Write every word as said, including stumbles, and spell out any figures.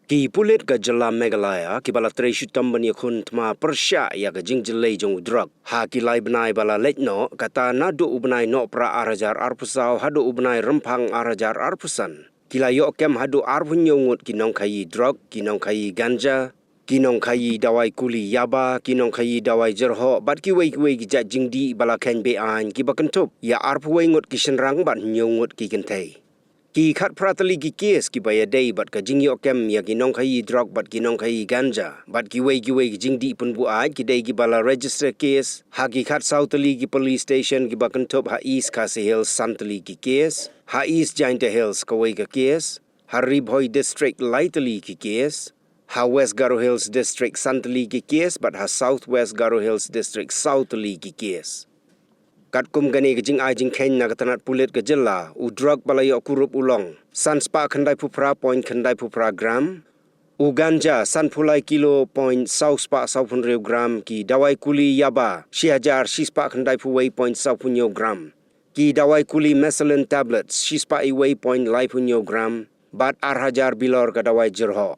Ki pulit ka jylla Meghalaya kiba la trei shitom ban ïakhun thma pyrshah ïa ka jingjyllei jong u drok ha ki lai bnai ba la leit noh, kata naduh u bnai Nohprah ar hajar arphew saw haduh u bnai Rymphang ar hajar arphew san, ki la ïoh kem haduh arphew hynñiew ngut ki nongkhaïi drok, ki nongkhaïi ganja, ki nongkhaïi dawai kuli yaba, ki nongkhaïi dawai jyrhoh bad kiwei kiwei ki jait jingdih ba la kheiñ be-aiñ, kiba kynthup ïa arphew wei ngut ki shynrang bad hynñiew ngut ki kynthei. Ki khatphra tylli ki case kiba ïadei bad ka jingïoh kem ïa ki nongkhaïi drok bad ki nongkhaïi ganja bad kiwei kiwei ki jingdih pynbuaid ki dei kiba la register case ha ki khatsaw tylli ki police station, kiba kynthup ha East Khasi Hills san tylli ki case, ha East Jaintia Hills kawei ka case, ha Ri Bhoi District lai tylli ki case, ha West Garo Hills District san tylli ki case bad ha South West Garo Hills District saw tylli ki case. Katkum kane ka jingai jingkheiñ na ka tnat pulit ka jylla, u drok ba la ïoh kurup u long san spah khyndaiphew phra point khyndaiphew phra gram, u ganja sanphew lai kilo point saw spah sawphew hynriew gram, ki dawai kuli yaba shi hajar shi spah khyndaiphew wei point sawphew hynñiew gram, ki dawai kuli Mesalin tablets shi spah iwei point laiphew hynñiew gram bad ar hajar bilor ka dawai jyrhoh.